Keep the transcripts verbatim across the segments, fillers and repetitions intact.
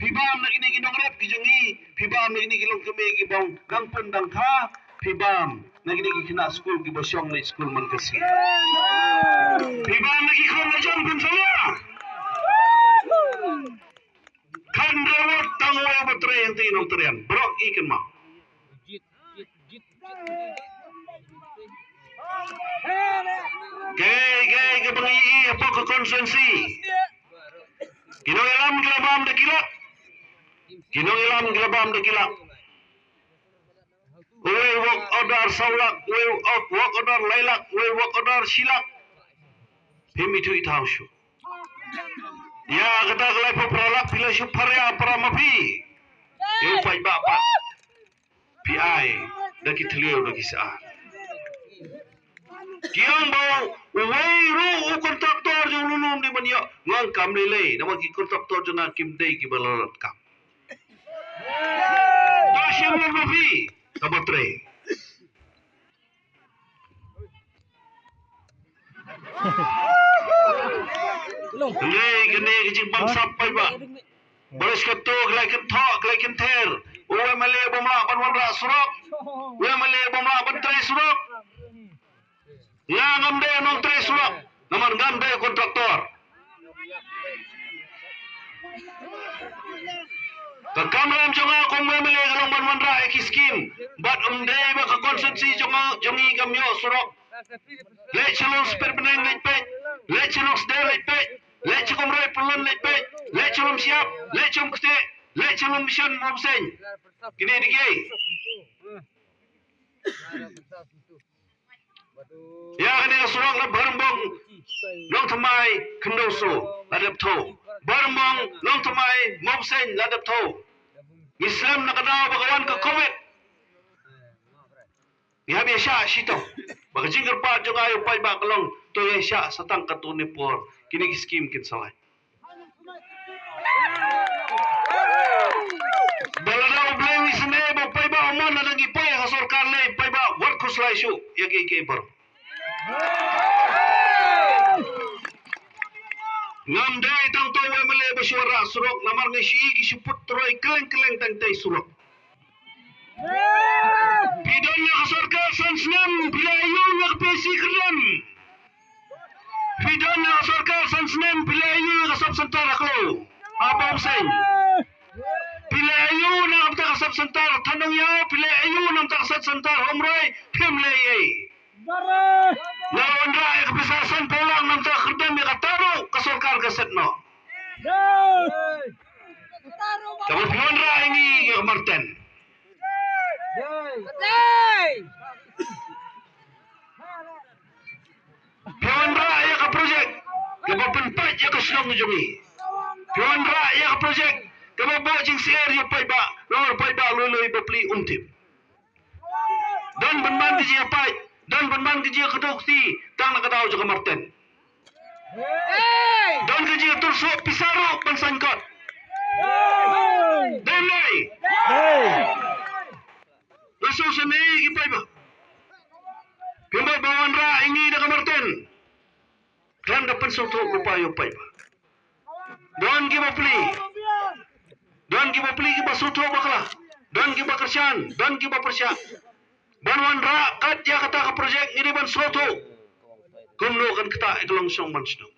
Phi bam na kine ki nongrep ki jong ngi, phi bam na kine ki longkmie ki bym dang pun dang kha, phi bam na kine ki khynnah skul kiba shong leit skul man ka sngi. Phi bam na ki khun la jong phin salia. Khan rawat tang uwei uba trei hangtei nongtrei, baroh ki kynmaw. Kaei kaei kaba ngi ïohi hapoh ka constituency. Ki nongïalam ki la bam da ki lak. Ki nongïalam ki la bam da ki lak. Uwei work order saw lak, uwei work order lai lak, uwei work order shi lak. Phim ithuh ithaw shuh. Ïa kata ka laiphew phra lak phi la shu pharia para ma phi. Ïa u paidbah pat phi ai da ki thliew da ki sha. Ki ong ba uwei ruh u kontraktor jong u lum di ban ïoh, nga ong kam lei lei, namar ki kontraktor jong nga kim dei kiba la lat kam. To shim lum ma phi kaba trei. Ngi kane ka jingbamsap paidbah. Baris kato ki la kynthoh, ki la kynther. U MLA bym lah ban wanrah surok. U MLA bym lah ban trei surok. Nga ngam dei nongtrei surok. Namar ngam dei kontraktor. Ka kamram jong nga kum u MLA ka long ban wanrah ïa ki skim. Bad ym dei ba ka constituency jong nga, jong ngi kam ïoh surok. Leit sha lum Spit Bneng leit peit, leit sha lum Sder leit peit, leit sha Kumroi Pyllun leit peit, leit sha lum Siap, leit sha lum Ktieh, leit sha lum Mission Mawbseiñ. Kine dei kiei? Ïa kane ka surok na Bharumbong Nongthymmai Khyndew Soo la dep thew. Bharumbong Nongthymmai Mawbseiñ la dep thew. Ngi slem na ka daw ba ka wan ka Covid. Ngi hap ïa shah shitom. Ba ka jingkyrpad jong nga ïa u paidbah ka long to ïa shah sa tang katto katne por kine ki skim kin sa lait. Ba lada U Blei u isynei ba u paidbah u mon, lada ngi poi ha sorkar lei, paidbah wat khuslai shuh ïa kiei kiei baroh. Ngam dei tang uto u MLA ba shu wanrah surok, namar ngi shu i ki shu put troi kylleng kylleng tang tei surok. Phi don ha ka sorkar san snem, phi la ïoh ïa ka PHE kyrdan. Phi don ha ka sorkar san snem, phi la ïoh ïa ka sub center ha Khlaw, ha Mawbseiñ. Phi la ïoh na ka bynta ka sub center ha Thangnongiaw, phi la ïoh na ka bynta ka sub center ha Umroi, phim leh ei ei. Nga wanrah ïa ka pisa sanphew lak na ka bynta ka kyrdan ïa kata ruh ka sorkar ka set noh. Tangba phi wanrah ïa ngi ïa ka Marten. Phi wanrah ïa ka projek kaba pynpait ïa ka shnong jong ngi. Phi wanrah ïa ka projek kaba buh jingsyier ïa u paidbah, namar u paidbah lui lui bapli um tip. Don pynban ka jingïapait, don pynban ka jingïakynduh kti tang na ka daw jong ka Marten. Don ka jingïatyrsuh pisa ruh ban saiñ kot. Dei ne em dei? Dei. Nga sngewsynei ïa ki paidbah. Phi mut ba wanrah ïa ngi da ka Marten. Khlem da pynsngewthuh lypa ïa u paidbah. Don kiba plie. Don kiba plie kiba sngewthuh bakla. Don kiba kyrshan, don kiba pyrshah. Ban wanrah kat ïa kata ka projek ngi dei ban sngewthuh kumno kan ktah ïa ka long shnong man shnong.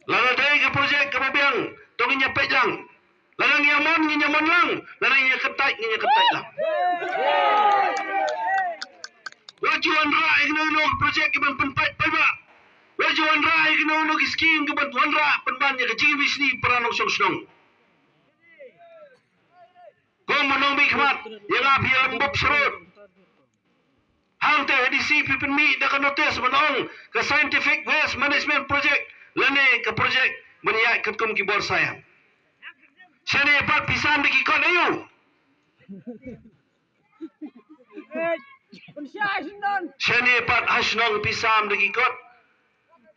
Lada dei ka projek kaba biang to ngin ïa peit lang. Lada ngi ïa mon ngin ïa mon lang, lada ngi ïa kyntait ngin ïa kyntait lang. Wat ju wanrah ïa kino kino ki projek kiban pynpait paidbah. Wat ju wanrah ïa kino kino ki skim kiban wanrah pynban ïa ka jingbishni para nongshong shnong. Kum u nongmihkhmat ïa nga phi ïa lem bup syrut. Hangta ha DC phi pynmih da ka notice ban ong ka Scientific Waste Management Project lane ka project ban ïaid katkum ki bor science. Shane pat phi sam da ki kot aïu? Shane pat ha shnong phi sam da ki kot.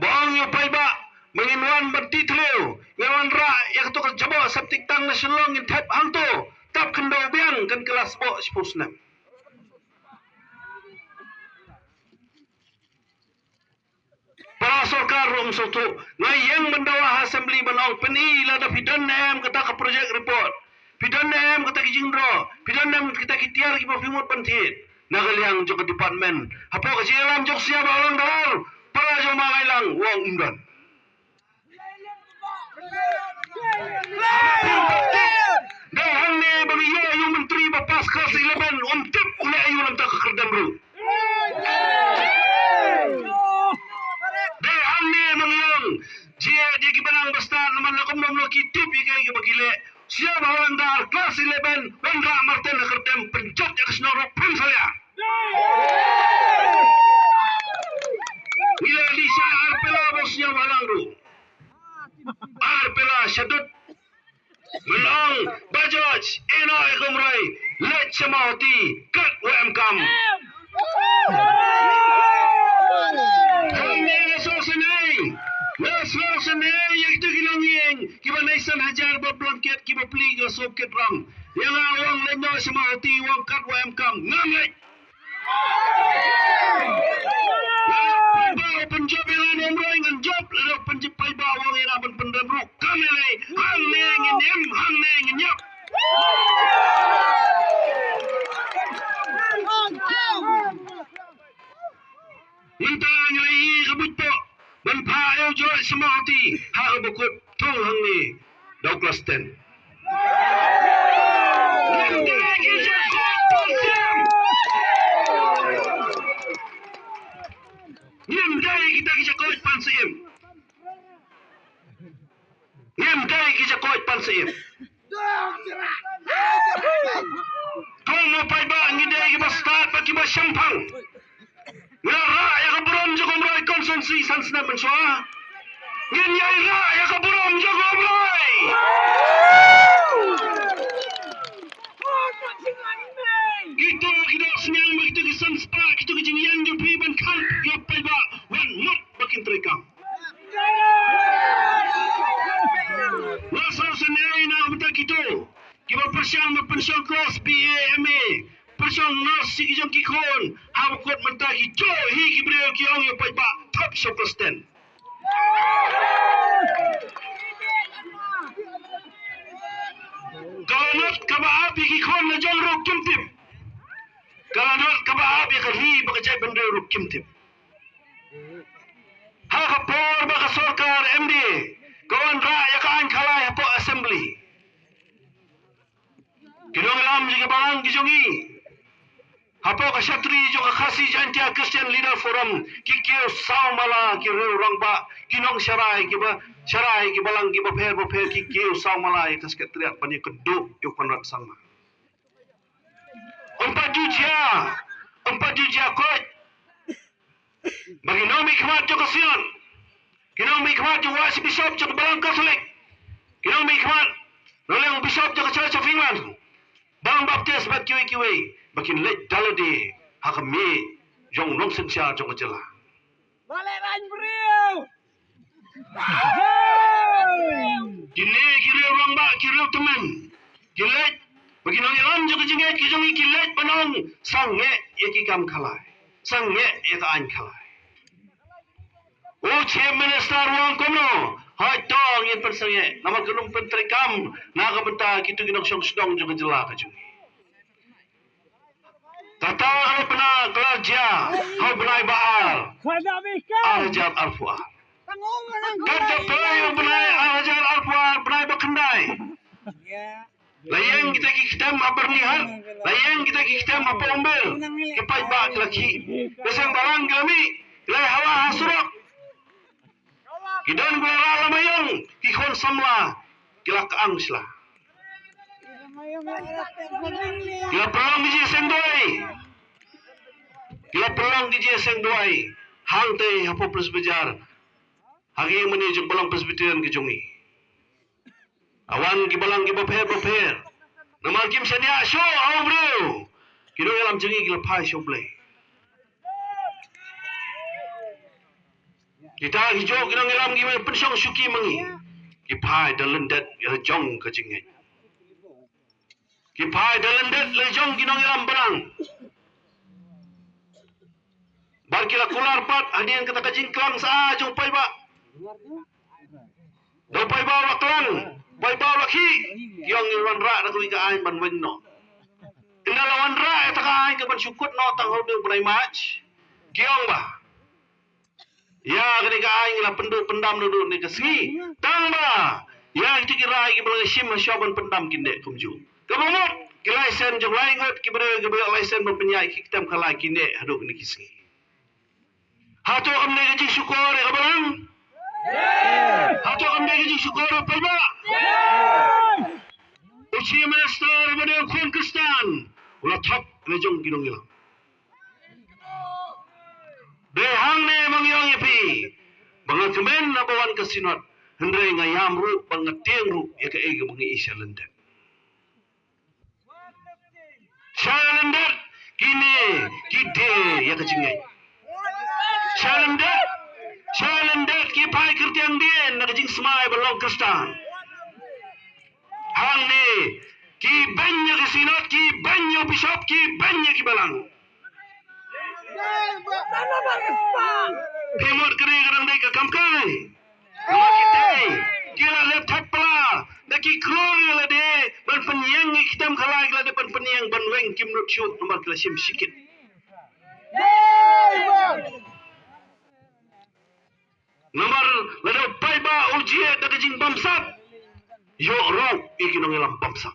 Ba ong ïa u paidbah ba ngin wan ban tih thliew, ngin wanrah ïa kato ka jaboh septic tank na Shillong, ngin thep hangto. Tap khyndew biang kan kylla sboh shiphew snem. Para sorkar ruh ym sngewthuh. Nga ïeng ban dawa ha assembly ban ong, pyni lada phi don ne em kata ka project report, phi don ne em kata ki jingdro, phi don ne em kita ki tiar kiba phi mut ban thied na ka liang jong ka department. Hapoh ka jingïalam jong Sniawbhalang Dhar, para jong Mawlai Lang u ong ym don. Dei hangne ba ngi ïoh ïa u myntri ba pass class eleven, um tip u leh aïu na bynta ka kyrdem ruh. Dei hangne ba ngi ïoh jia jia kiba nang ba stad namar la kumno kumno ki tip ïa kiei kiba ki leh. Sniawbhalang Dhar class eleven, wanrah marten ha kyrdem, pynjot ïa ka shnong ruh pynsalia. Ngi la dih sha ar pela ba Sniawbhalang ruh. Ar pela shadut. Mynong ba George, ino e kumrai, leit sha Mawhati, kat wa em kam. Hangne nga sngewsynei, nga sngewsynei ïa kito ki longïing kiba nai san hajar ba blanket kiba pli ka sop kit ram. Ïa nga ong leit noh sha Mawhati, ong kat wa em kam, ngam leit. Lada paidbah u pynjop ïa nga, ym roi ngan jop. Lada u pynjop, paidbah u ong ïa nga ban pyndem ruh, kam lei lei. Hangne ngin im, hangne ngin ïap. Mynta ngi la ïohi ka buit poh ban phah ïa u George sha Mawhati ha kaba kut. Thung hangne da u klas ten. Ngim dei ki jakoit pansiem. Ngim dei kita ki jakoit pansiem. Ngim dei ki jakoit pansiem. Kum u paidbah ngi dei kiba stad bad kiba shemphang. Ngi la rah ïa ka burom jong ka Umroi constituency san snem mynshuwa. Ngin ïai rah ïa ka burom jong ka Umroi. Kito ki dohsniang bad kito ki san spah, kito ki jingïeng jong phi ban khang ïa u paidbah, wan mut ba kin trei kam. Nga sngewsynei na ka bynta kito kiba pyrshang ban pynshong klas B A M A, pyrshang nurse sha ki jong ki khun, ha ba kut mynta ki juh hi ki briew ki ong ïa u paidbah thop sha u klas ten. Ka lanot kaba ap ïa ki khun la jong ruh kim tip. Ka lanot kaba ap ïa ka ri bad ka jaitbynriew ruh kim tip. Ha ka por ba ka sorkar M D A ka wanrah ïa ka aiñ khalai hapoh assembly, ki nongïalam jong ki balang ki jong ngi hapoh ka shatri jong ka Khasi Jaintia Christian Leader Forum ki kiew saw mala ki riew rangbah, ki nongsharai kiba sharai ki balang kiba pher ba pher ki kiew saw mala ïa ka Secretariat ban ïakynduh ïa u Conrad Sangma. Ym pat ju jia, ym pat ju jia koit. Ba ki nongmihkhmat jong ka Synod, ki nongmihkhmat jong u Archbishop jong ka Balang Katholik, ki nongmihkhmat na liang u Bishop jong ka Church of England, Balang Baptist bad kiwei kiwei, ba kin leit da lade ha ka miej jong u nongsynshar jong ka jylla. Ba leh raiñ briew. Kine ki riew rangbah, ki riew tymmen, ki leit, ba ki nongïalam jong ka jingngeit ka jong ngi ki leit ban ong, sangeh ïa ki kam khalai, sangeh ïa ka aiñ khalai. U Chief Minister u ong kumno? Hooid to ngin pynsangeh, namar kan ym pyntreikam na ka bynta kito ki nongshong shnong jong ka jylla ka jong ngi. Kata ka la pynah ka la jia ha u bnai ba ar, ar hajar arphew ar. Kat ka poi u bnai ar hajar arphew ar, bnai ba khyndai, la ïeng kita ki ktem ha Byrnihat, la ïeng kita ki ktem ha Ummber. Ki paidbah ki la khih, ki seng balang ki la mih, ki la ïahala ha surok. Ki don ki la rah lama ïong, ki khun samla ki la kang sla. Ki la pynlong ki jingïaseng duwai. Ki la pynlong ki jingïaseng duwai hangtei hapoh Presbyter, ha ka ïingmane jong Balang Presbyterian ka jong ngi. Wan ki balang kiba pher ba pher, namar kim shaniah shuh ha u briew. Ki nongïalam jong ngi ki la phai sha U Blei. Kita ki juh ki nongïalam kiba pynshong shuki ma ngi, ki phai da lyndet ïa la jong ka jingngeit. Ki phai da lyndet la jong ki nongïalam balang. Bad ki la kular pat hadien kata ka jingklang sa jong paidbah. Da paidbah la klang, paidbah la khih, ki ong ngin wanrah da kawei ka aiñ ban weng noh. Ynda la wanrah ïa kata ka aiñ ka ban shu kut noh tang ha u bnai March, ki ong ba ïa kane ka aiñ la pynduh pyndam naduh kane ka sngi. Tang ba ïa kita ki rai kiba la shim ha shuwa ban pyndam kin dei kumjuh. Kaba mut ki license jong lai ngut kiba dei kiba ïoh license ban pynïaid ki kitem khalai kin dei haduh kine ki sngi. Hato kam dei ka jingshukor ïa ka balang? Hato kam dei ka jingshukor ïa paidbah? U Chief Minister uba dei u khun Khristan u la thok la jong ki nongïalam. Dei hangne ba ngi ong ïa phi ba nga kmen naba wan ka Synod, hynrei nga ïam ruh bad nga tieng ruh ïa kaei kaba ngi i sha lyndet. Sha lyndet kine ki die ïa ka jingngeit. Sha lyndet, sha lyndet ki phai kyrtiang dien na ka jingsmai ba long Khristan. Hangne ki beiñ ïa ka Synod, ki beiñ ïa u Bishop, ki beiñ ïa ki balang. Phi mut kane ka dang dei ka kam kai. Namar kita ki la leh thait pla da ki klur ïa lade ban pynïeng ïa ki kitem khalai, ïa lade ban pynïeng ban weng kim nud shuh namar ki la shim shikit. Namar lada u paidbah u jied da ka jingbamsap, ïoh ruh ïa ki nongïalam bamsap.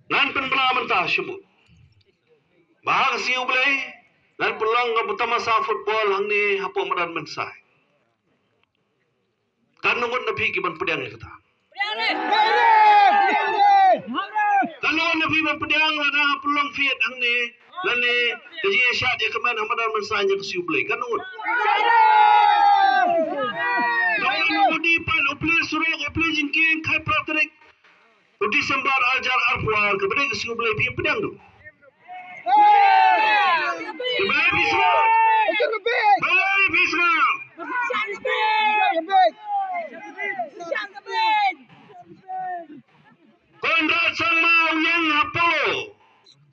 Ngan pynbna mynta shuh ba ha ka sngi U Blei ngan pynlong ka tamasa football hangne hapoh Madan Mynsai. Katno ngut na phi ki ban pdiang ïa kata? Katno ngut na phi ban pdiang lada nga pynlong field hangne lane ka jingïashad ïa ka men ha Madan Mynsai ïa ka sngi U Blei? Katno ngut? Katno ngut? Dei pat u plie surok, u plie jingkieng, khatphra tarik u December arhajar arphew ar, kaba dei ka sngi U Blei, phi pdiang duh? Ka Blei phi sngap. Ka Blei phi sngap. Conrad Sangma u ïeng ha Apollo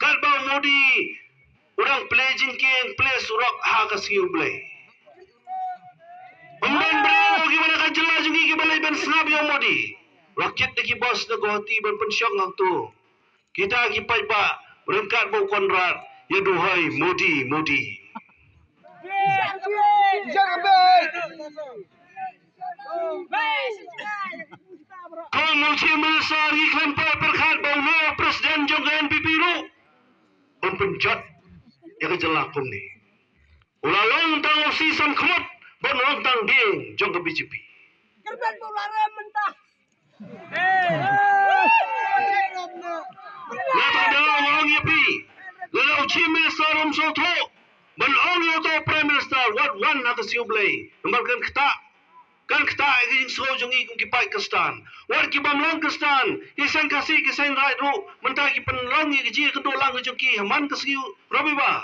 katba u Modi u dang plie jingkieng, plie surok ha ka sngi U Blei. Ym don briew kiba na ka jylla jong ngi kiba leit ban sngap ïa u Modi. La kit da ki bos na Guwahati ban pynshong hangto. Kita ki paidbah ryngkat bad u Conrad ïa duhoi Modi, Modi. Kum u Chief Minister ngi khlem poi pyrkhat ba uno u president jong ka N P P ruh un pynjot ïa ka jylla kumne. U la long tang u sisam khmut ban long tang dieng jong ka B J P. Kyrpad ba u la rem mynta. Nangta da nga ong ïa phi, lada u Chief Minister um sngewthuh ban ong ïa uto u Prime Minister wat wan ha ka sngi U Blei, namar kan ktah, kan ktah ïa ka jingsngew jong ngi kum ki paid Khristan. Wat ki bym long Khristan, ki seng Khasi, ki seng Raij ruh mynta ki pynlong ïa ka jingïakynduh lang ka jong ki ha man ka sngi Robibar.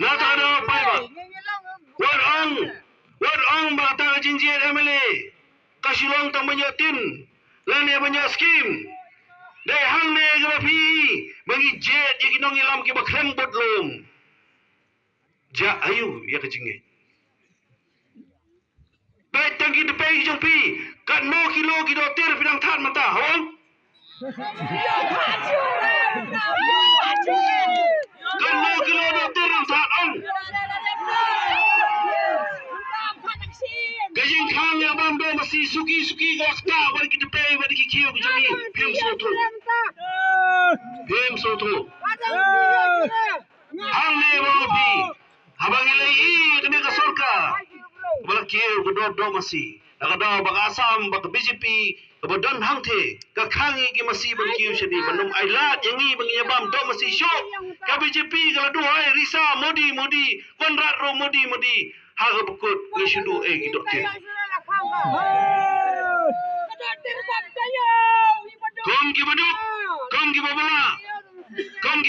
Nangta da paidbah, wat ong, wat ong ba kata ka jingjied M L A ka shu long tang ban ïoh tin lane ban ïoh skim. Dei hangne kaba phi ba ngi jied ïa ki nongïalam kiba khlem bud lum. Jah aïu ïa ka jingngeit. Peit tang ki dpei ki jong phi, katno kilo ki dohtir phi dang thad mynta, ha ong? Katno kilo dohtir dang thad, ong? Ka jingkhang ïa bam doh masi suki suki ka la ktah bad ki dpei bad ki khiew ki jong ngi, phim sngewthuh. Phim sngewthuh. Hangne ba u phi, haba ngi la ïohi ïa kane ka sorkar ba la kiew ka dor doh masi, la ka daw ba ka Assam ba ka B J P kaba don hangtei ka khang ïa ki masi ban kiew shane ban ym ailad ïa ngi ba ngi ïa bam doh masi shuh. Ka B J P ka la duhoi risa Modi Modi, Conrad ruh Modi Modi. Ha kaba kut ngi shu duh ei ki dohtir. Kum kiba duk, kum kiba bylla, kum kiba